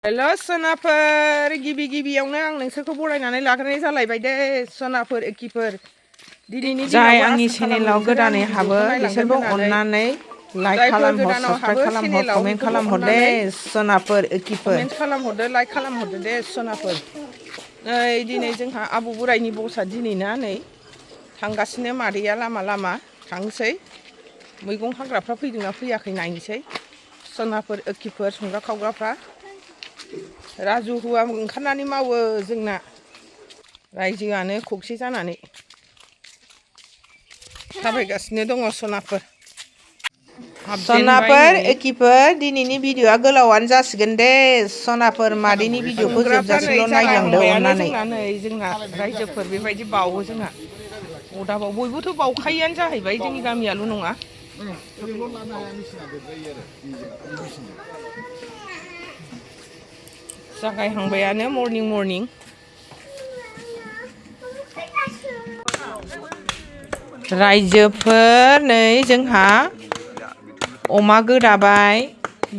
हेल' सोनाफोर गिबियावनो आं नोंसोरखौ बरायनानै लाग्रोनाय जालायबाय दे सोनाफोर एखिफोर दिनैनि जाय दिनावबो आंनि आसा खालामो चेनेलाव नोंसोरो गोदानै आंनि हाबो भिडिअखौ नायलांगोन बिसोरबो होननानै अननानै लाइक जायफोर खालामहर गोदानाव साबसक्राइब हाबो खालामहर चेनेलाव कमेन्ट बेखौबो खालामहर दे अननानै सोनाफोर एखिफोर कमेन्ट खालामहरदो लाइक खालामहरदो दे सोनाफोर नै दिनै जोंहा आबौ बोराइनि बसआ दिनैना नै थांगासिनो मादैया लामा थांसै मैगं हाग्राफ्रा फैदोंना फैयाखै नायनोसै सोनाफोर एखिफोर संग्रा खावग्राफ्रा राजु हुवा ओंखारनानै मावो जोंना रायजोआनो खौसे जानानै थाबायगासिनो दङ सोनाफोर हाबजेनबाय सोनाफोर नै एखिफोर दिनैनि भिडिअआ गोलावानो जासिगोन दे सोनाफोर मादैनि भिडिअखौ संग्राफ्रा नै जोबजासिमल' नायलांदो जागायहांबायानो अननानै जोंना रायजोफोर बेबायदि बावो जोंहा अदाबाव बयबोथ' बावखायोआनो जाहैबाय जोंनि गामियाल' नङा जागायहांबायानो मर्निं रायजोफोर नै जोंहा अमा गोदाबाय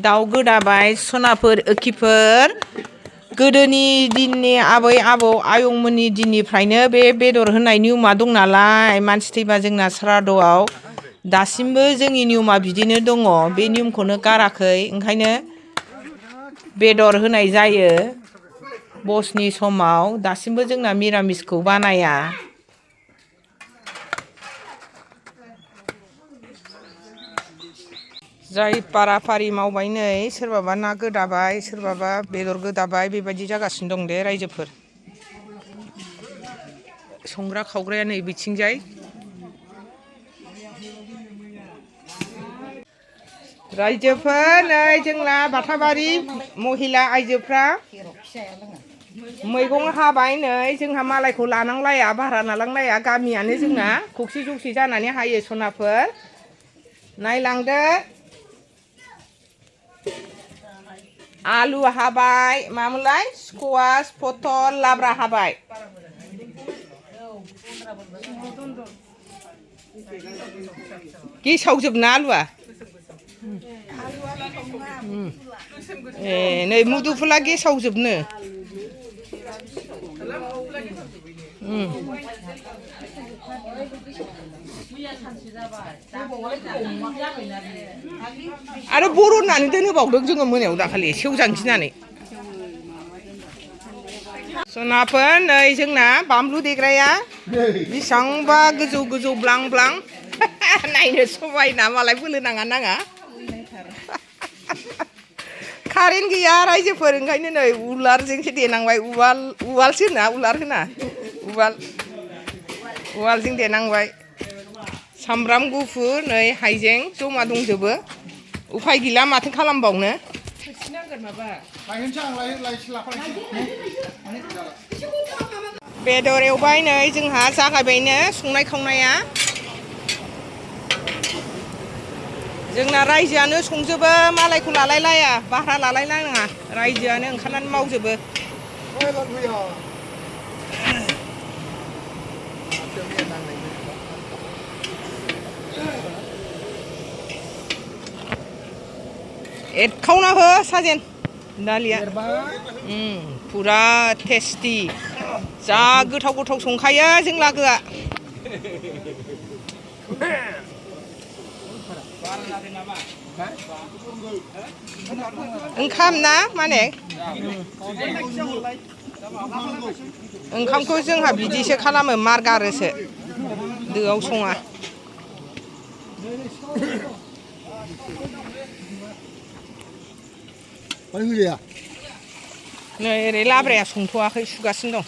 दाउ गोदाबाय सोनाफोर एखिफोर गोदोनि दिननि आबै आबौ आयंमोननि दिननिफ्रायनो बे बेदर होनाय नियमा दं नालाय मानसि थैबा जोंना सारादुआव दासिमबो जोंनि नियमा बिदिनो दङ बे नियमखौनो गाराखै ओंखायनो बेदर होनाय जायो बसनि समाव दासिमबो जोंना मिरामिसखौ बानाया जाय फाराफारि मावबाय नै सोरबाबा ना गोदाबाय सोरबाबा बेदर गोदाबाय बेबायदि जागासिनो दं दे रायजोफोर संग्रा खावग्राया नै बिथिंजाय रायजोफोर नै जोंना बाथाबारि महिला आइजोफ्रा मैगं हाबाय नै जोंहा मालायखौ लानांलाया भारा लानांलाया गामियानो जोंना खौसे जौसे जानानै हायो सनाफोर नायलांदो आलु हाबाय मामोनलाय स्कवास पटल लाब्रा हाबाय गेसावजोबना आलुआ ए नै मुदुफुला गेसावजोबनो आरो बर' होननानै दोनहोबावदों जोङो मोनायाव दाखालि सेवजानो गिनानै सोनाफोर नै जोंना बानलु देग्राया बेसेबांबा गोजौ ब्लां नायनो समायना मालाय बोलो नाङा कारेन्ट गैया रायजोफोर ओंखायनो नै उलारजोंसो देनांबाय उवालसो होना उलार होना उवालजों देनांबाय सामब्राम गुफुर नै हाइजें जमा दंजोबो उफाय गैला माथो खालामबावनो बेदर एवबाय नै जोंहा जागायबायनो संनाय खावनाया जोंना रायजोआनो संजोबो मालायखौ लालायलाया भारा लालायलायनाङा रायजोआनो ओंखारनानै मावजोबो एरखावना हो साजेन दालिया फुरा टेस्टि जा गोथाव संखायो जों लागोआ ओंखाम ना माने ओंखामखौ जोंहा बिदिसो खालामो मार गारोसो दोआव सङा नै ओरै लाब्राया संथ'वाखै सुगासिनो दं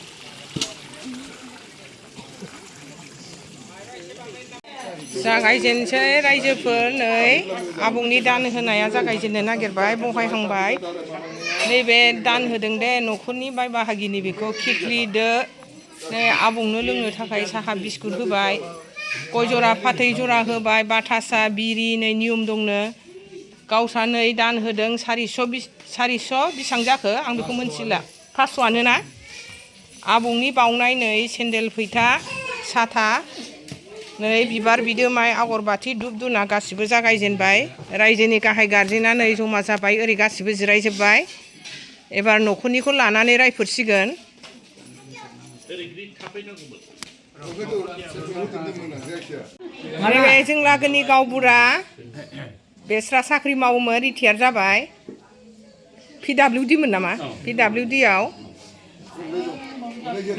जागायजेनसै रायजोफोर नै आबौनि दान होनाया जागायजेननो नागिरबाय बहायहांबाय नैबे दान होदों दे न'खरनि बाय बाहागिनि बेखौ खिख्लिदो नै आबौनो लोंनो थाखाय साहा बिस्कुट होबाय गय जरा फाथै जरा होबाय बाथासा बिरि नै नियम दंनो गावस्रा नै दान होदों 400 बेसेबां जाखो आं बेखौ मोनथिला 500आनो ना आबौनि बावनाय नै सेन्देल फैथा साथा नै बिबार बिदोमाय आगरबाथि धुप धुना गासिबो जागायजेनबाय रायजोनि गाहाय गारजेना नै जमा जाबाय ओरै गासिबो जिरायजोब्बाय एबार न'खरनिखौ लानानै रायफोरसिगोन नैबे जों लागोनि गावबुरा बेस्रा साख्रि मावोमोन रिटायार जाबाय PWD मोन नामा PWD आव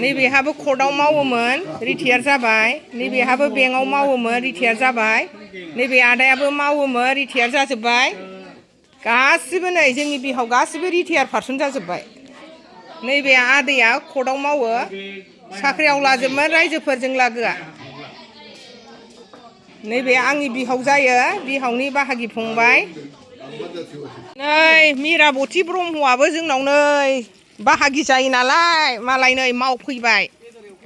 नैबेहाबो कर्टआव मावोमोन रिटायार जाबाय नैबेहाबो बेंकआव मावोमोन रिटायार जाबाय नैबे आदायाबो मावोमोन रिटायार जाजोब्बाय गासिबो नै जोंनि बिहाव गासिबो रिटायार पारसन जाजोब्बाय नैबे आदैया कर्टआव मावो साख्रि आवलाजोबमोन रायजोफोरजों लागोआ नैबे आंनि बिहाव जायो बिहावनि बाहागि फंबाय नै मिराबती ब्रह्मआबो जोंनाव नै बाहागि जायो नालाय मालाय नै मावफैबाय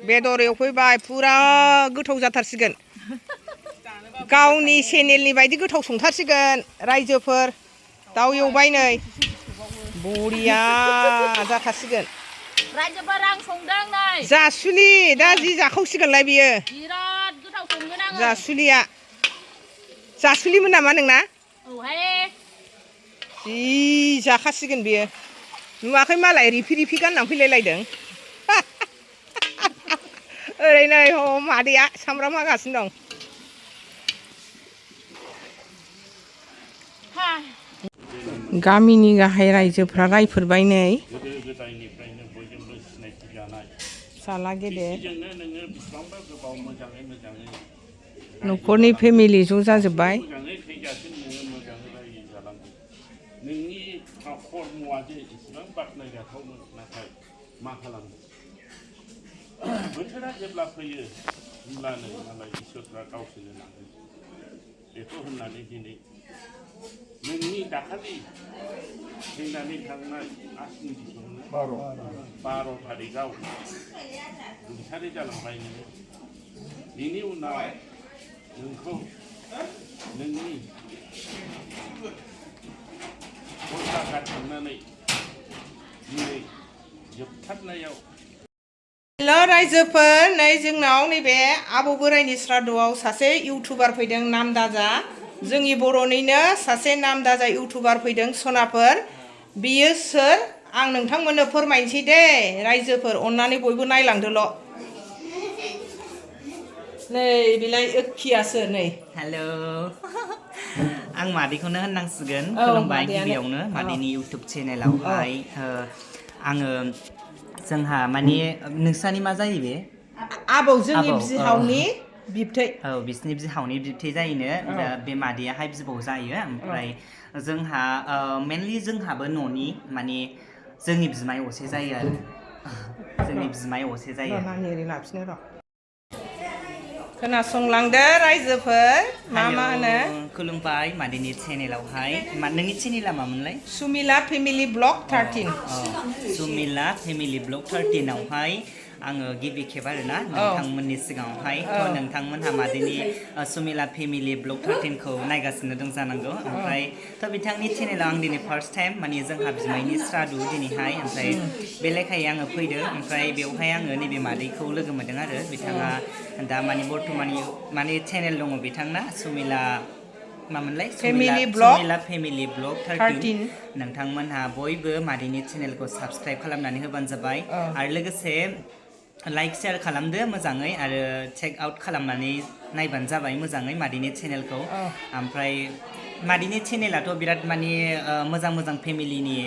बेदर एवफैबाय फुरा गोथाव जाथारसिगोन गावनि चेनेलनि बायदि गोथाव संथारसिगोन रायजोफोर दाउ एवबाय नै बरिया जाथारसिगोन रायजोफोर आं संदों नै जासुलि दा जि जाखावसिगोनलाय बियो बिराद गोथाव संगोन आङो जासुलिया जासुलिमोन नामा नोंना औहाय जि जाखासिगोन बियो नुवाखै मालाय रिफि रिफि गाननानै फैलायलायदों ओरै नै ह मादैया सामब्राम हागासिनो दं गामिनि गाहाय रायजोफ्रा रायफोरबाय नै फिसाला गेदेर न'खरनि फेमिलि ज' जाजोब्बाय नोंनि कर्मआ जे इसेबां बाख्नायजाथावमोन नाथाय मा खालामनो बोथोरा जेब्ला फैयो होमब्लानो मालाय इसोरफ्रा गावसोरनो लाङो बेखौ होननानै दिनै नोंनि दाखालि फैनानै थांनाय आसिन 12 थारिखआव रुंसारि जालांबाय नोङो बेनि उनाव नोंखौ नोंनि कलकाता थांनानै दिनै जोबथारनायाव हेल' रायजोफोर नै जोंनाव नैबे आबौ बोराइनि श्राद्धआव सासे इउटुबार फैदों नामदाजा जोंनि बर'निनो सासे नामदाजा इउटुबार फैदों सनाफोर बियो सोर आं नोंथांमोननो फोरमायनोसै दे रायजोफोर अननानै बयबो नायलांदोल' नै बेलाय ओखियासो नै हेल' आं मादैखौनो होननांसिगोन खुलुमबाय गिबियावनो मादैनि इउटुब चेनेलावहाय आङो जोंहा माने नोंसानि मा जायो बे आबौ जोंनि बिहावनि बिबथै औ बिसिनि बिहावनि बिबथै जायोनो बे मादैयाहाय बिबौ जायो ओमफ्राय जोंहा मेनलि जोंहाबो न'नि माने जोंनि बिमाय असे जायो आरो जोंनि बिमाय असे जायो खोनासंलांदो रायजोफोर मा होनो खुलुमबाय मादैनि चेनेलावहाय नोंनि चेनेला मामोनलाय सुमिला फेमिलि ब्लग 13 सुमिला फेमिलि ब्लग 13 आवहाय आङो गिबि खेब आरोना नोंथांमोननि सिगाङावहाय थ' नोंथांमोनहा मादैनि सुमिला फेमिलि ब्लग 13 खौ नायगासिनो दं जानांगौ ओमफ्राय थ' बिथांनि चेनेलाव आं दिनै फार्स्ट टाइम माने जोंहा बिमायनि श्राद्ध दिनैहाय ओमफ्राय बे लेखायै आङो फैदों ओमफ्राय बेवहाय आङो नैबे मादैखौ लोगो मोनदों आरो बिथाङा दा माने बर्थमान माने चेनेल दङ बिथांना सुमिला मामोनलाय सुमिला फेमिलि ब्लग 13 नोंथांमोनहा बयबो मादैनि चेनेलखौ साबस्क्राइब खालामनानै होबानो जाबाय आरो लोगोसे लाइक शेयार खालामदो मोजाङै आरो चेक आउट खालामनानै नायबानो जाबाय मोजाङै मादैनि चेनेलखौ ओमफ्राय मादैनि चेनेलाथ' बिराद माने मोजां फेमिलिनि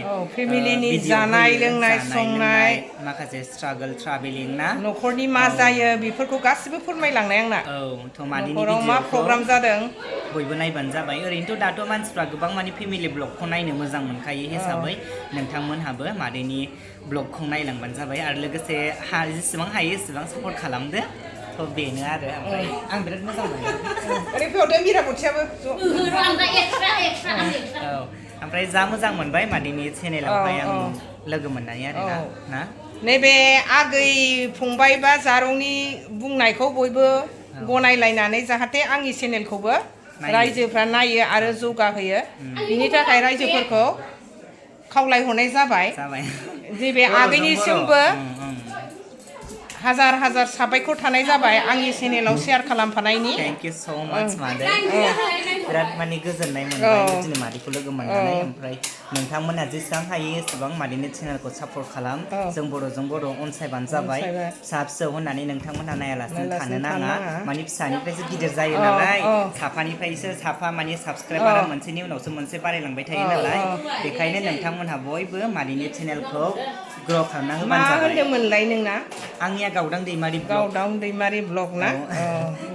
जानाय लोंनाय संनाय माखासे स्ट्रागल ट्राभेलिं ना न'खरनि मा जायो बेफोरखौ गासिबो फोरमायलांनाय आंना औ थ' मादैनि न'खराव मा प्रग्राम जादों बयबो नायबानो जाबाय ओरैनोथ' दाथ' मानसिफ्रा गोबां माने फेमिलि ब्लगखौ नायनो मोजां मोनखायो हिसाबै नोंथांमोनहाबो मादैनि ब्लगखौ नायलांबानो जाबाय आरो लोगोसे जेसेबां हायो एसेबां सापर्ट खालामदो थ' बेनो आरो ओमफ्राय आं बिराद मोजां मोनो ओरैनो मिराबथियाबो औ ओमफ्राय जा मोजां मोनबाय मादैनि चेनेलावहाय आं लोगो मोननानै आरोना ना नैबे आगै फंबाय बा जारौनि बुंनायखौ बयबो गनायलायनानै जाहाथे आंनि चेनेलखौबो रायजोफ्रा नायो आरो जौगाहोयो बिनि थाखाय रायजोफोरखौ खावलायहरनाय जाबाय नैबे आगैनिसिमबो हाजार साबायखर थानाय जाबाय आंनि चेनेलाव शेयार खालामफानायनि थेंक इउ स' माच मादै बिराद माने गोजोननाय मोनबाय दिनै मादैखौ लोगो मोननानै ओमफ्राय नोंथांमोनहा जेसेबां हायो एसेबां मादैनि चेनेलखौ सापर्ट खालाम जों बर'जों बर' अनसायबानो जाबाय फिसा फिसौ होननानै नोंथांमोनहा नायालासिनो थानो नाङा माने फिसानिफ्रायसो गिदिर जायो नालाय साफानिफ्रायसो साफा माने साबसक्राइबारा मोनसेनि उनावसो मोनसे बारायलांबाय थायो नालाय बेखायनो नोंथांमोनहा बयबो मादैनि चेनेलखौ ग्र' खालामना होबानो मा जाबाय होनदोंमोनलाय नोंना आंनिया गावदां दैमारि ब्लग गावदां दैमारि ब्लग ना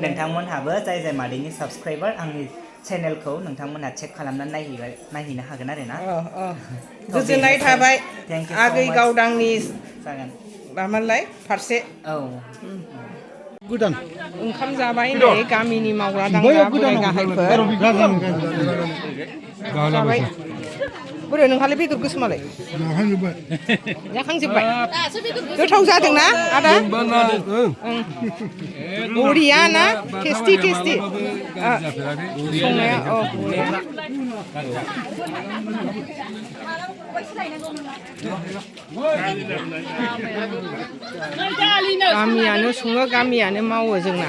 नोंथांमोनहाबो जाय जाय मादैनि साबसक्राइबार आंनि चेनेलखौ नोंथांमोनहा चेक खालामनानै नायहैनो हागोन आरो ना गोजोननाय थाबाय थेंक इउ आगै गावदांनि जागोन मामालाय फारसे औ गोदान ओंखाम जाबाय नै गामिनि मावग्रा दांग्रा बोराय गाहायफोर जाबाय बोरै नोंहालाय बेदर गोसोमालाय जाखांजोब्बाय गोथाव जादोंना आदा बरिया ना टेस्टि टेस्टि संनाया बरिया गामियानो सङो गामियानो मावो जोंना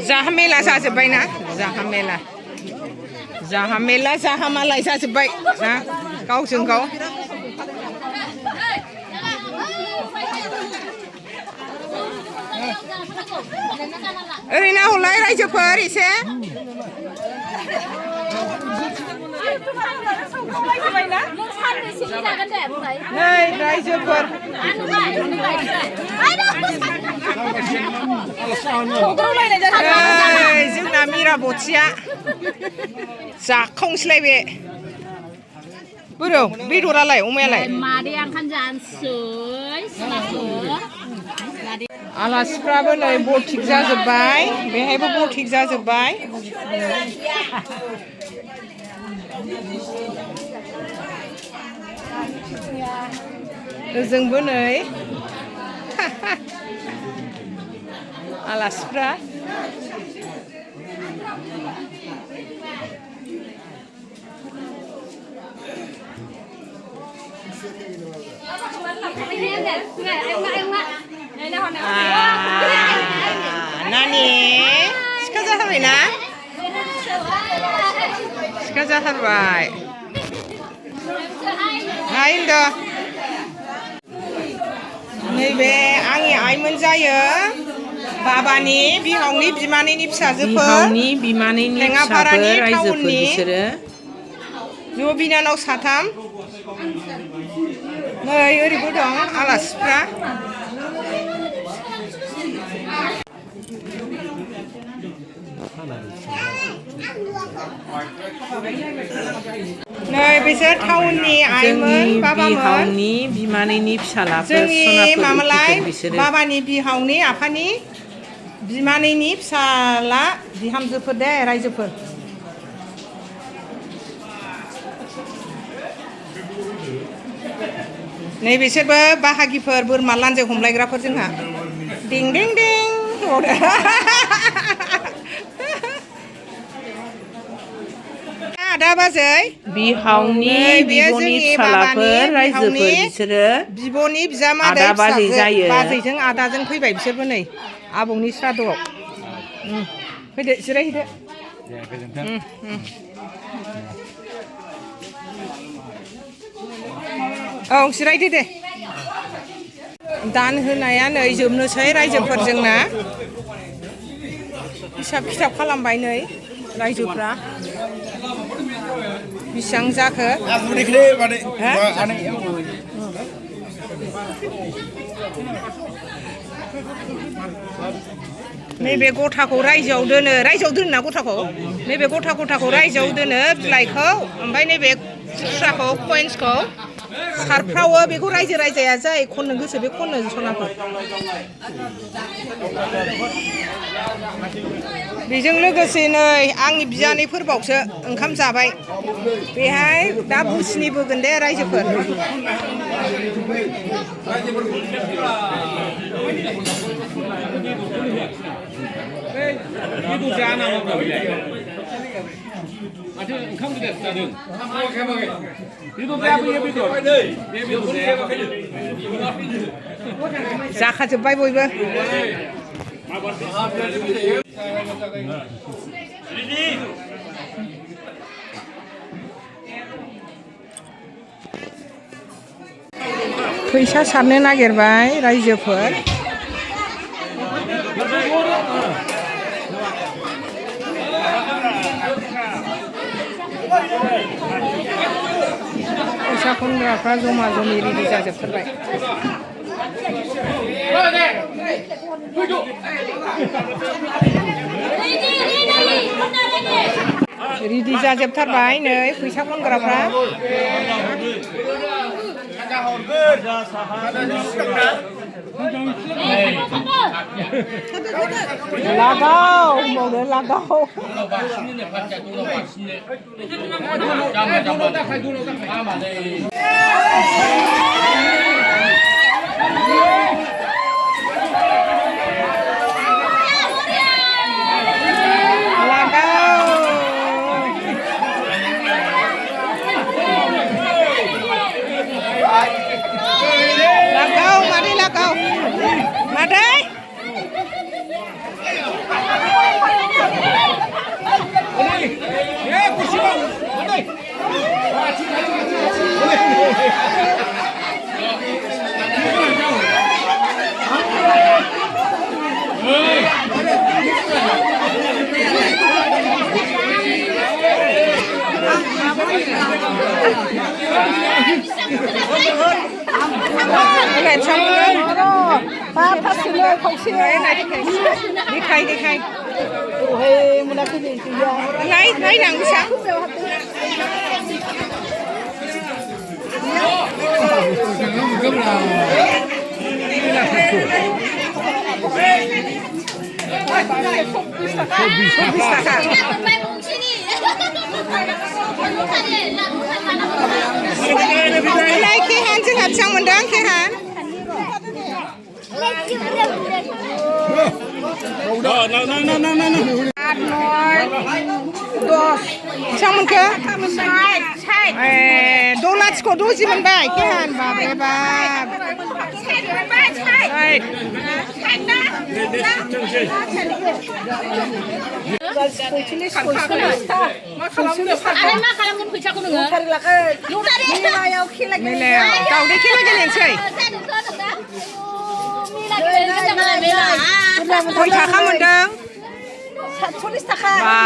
जाहा मेला जाजोब्बायना जाहा मेला जाहा मालाय जाजोब्बाय ना गावजों गाव ओरैनो हलाय रायजोफोर एसे नै रायजोफोर जोंना मिरा बथिया जाखांसैलाय बोरो बेदरालाय अमायालाय मादै ओंखाम जानोसै आलासिफ्राबो नै बथिक जाजोब्बाय बेहायबो बथिक जाजोब्बाय ओजोंबो नै आलासिफ्रा नानि सिखा जाथारबायना सिखा जाथारबाय नायदो नैबे आंनि आइमोन जायो बाबानि बिहावनि बिमानैनि फिसाजोफोर टेङापारानि टाउननि ज' बिनानाव साथाम नै ओरैबो दं आलासिफ्रा नै बिसोर टाउननि आइमोन बाबामोन बिमानैनि फिसालाफोर जोंनि मामालाय बाबानि बिहावनि आफानि बिमानैनि फिसाला बिहामजोफोर दे रायजोफोर नै बिसोरबो बाहागिफोर बोरमा लान्जाय हमलायग्राफोर जोंहा दिं दिं दिं आदा बाजै बिहावनि बिब'नि फिसालाफोर रायजोफोर बिसोरो बिब'नि बिजामादै आदा बाजै जायो बाजैजों आदाजों फैबाय बिसोरबो नै आबौनि श्राद्धआव फैदो जिरायहैदो औ जिरायदो दे दान होनाया नै जोबनोसै रायजोफोरजोंना हिसाब खिथाब खालामबाय नै रायजोफ्रा बेसेबां जाखो नैबे गथाखौ रायजोआव दोनो ना गथाखौ नैबे गथाखौ रायजोआव दोनो बिलाइखौ ओमफ्राय नैबे खुस्राखौ कइन्सखौ सारफ्रावो बेखौ रायजो राजाया जाय खननो गोसो बे खननो सनाफोर बेजों लोगोसे नै आंनि बियानैफोरबावसो ओंखाम जाबाय बेहाय दा बुसिनि बोगोन दे रायजोफोर जाखाजोब्बाय बयबो फैसा सारनो नागिरबाय रायजोफोर फैसा खनग्राफ्रा जमा जमि रेडि जाजोबथारबाय रेडि जाजोबथारबाय नै फैसा खनग्राफ्रा लागाव मावनो लागाव दलाथिखौ द'जि मोनबाय केहान बाबरे बाब दावदै खेला गेलेनोसै खय थाखा मोनदों 40 थाखा बा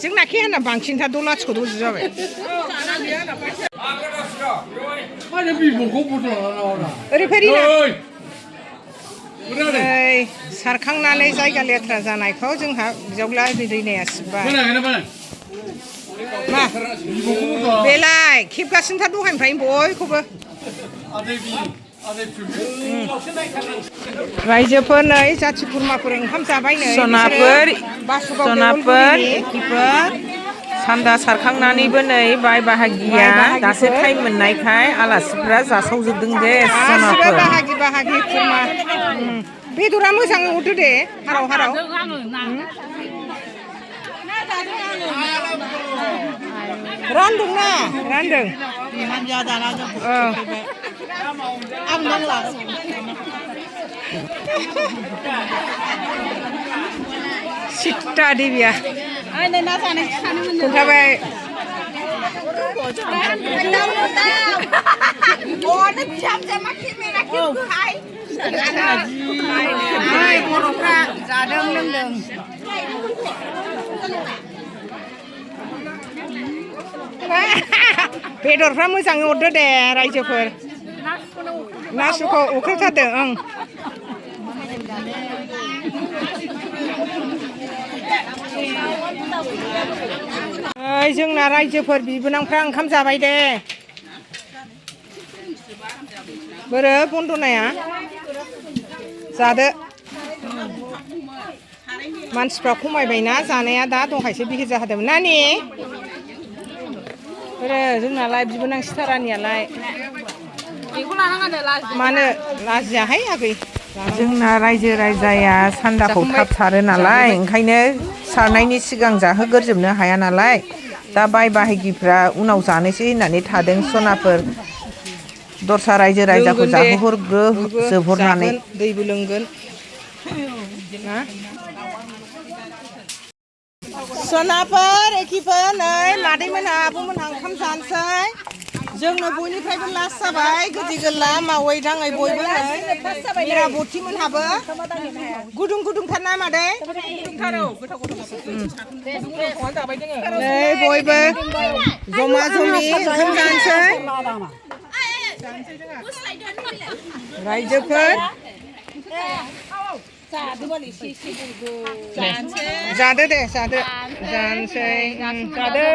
जोंना केहाना बांसिनथार दलाथिखौ द'जि जाबाय ओरै फैना सारखांनानै जायगा लेथ्रा जानायखौ जोंहा बिजावला दैनाया सिबबाय मा बेलाय खेबगासिनोथार दहायनिफ्रायनो बयखौबो रायजोफोर नै जाथि खुरमाफोर ओंखाम जाबाय नै सनाफोर सान्दा सारखांनानैबो नै बाय बाहागिया दासो टाइम मोननायखाय आलासिफ्रा जासावजोबदों दे गासिबो बाहागि खुरमा बेदरा मोजां हरदो दे हाराव रानदोंना रानदों सिट्टा देबिया खोन्थाबाय बर'फ्रा जादों लोंदों बेदरफ्रा मोजाङै हरदो दे रायजोफोर नासुखौ उखैथारदों ओं जोंना रायजोफोर बिबोनांफ्रा ओंखाम जाबाय दे बोरो बन्दनाया जादो मानसिफ्रा खमायबायना जानाया दा दहायसो बिहिर जाहोदोंमोन नानि बोरो जोंनालाय बिबोनांसिथारानियालाय मानो लाजियाहाय आगै जोंना रायजो राजाया सान्दाखौ थाब सारो नालाय ओंखायनो सारनायनि सिगां जाहोगोरजोबनो हाया नालाय दा बाय बाहागिफ्रा उनाव जानोसै होननानै थादों सनाफोर दस्रा रायजो राजाखौ जाहोहरग्रोजोबहरनानै दैबो लोंगोन सनाफोर एखिफोर नै मादैमोनहा आब'मोनहा ओंखाम जानोसै जोंनो बयनिफ्रायबो लास्ट जाबाय गोदि गोला मावै दाङै बयबो मिरा बथिमोनहाबो गुदुं गुदुंथार ना मादै नै बयबो जमा जमि ओंखाम जानोसै रायजोफोर जादो दे जादो जानोसै जादो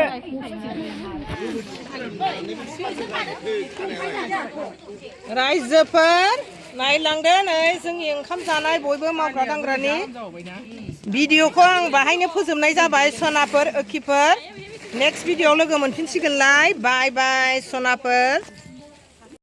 रायजोफोर नायलांदो नै जोंनि ओंखाम जानाय बयबो मावग्रा दांग्रानि भिडिअखौ आं बाहायनो फोजोबनाय जाबाय सनाफोर ओखिफोर नेक्स्ट भिडिअआव लोगो मोनफिनसिगोनलाय बाय बाय सनाफोर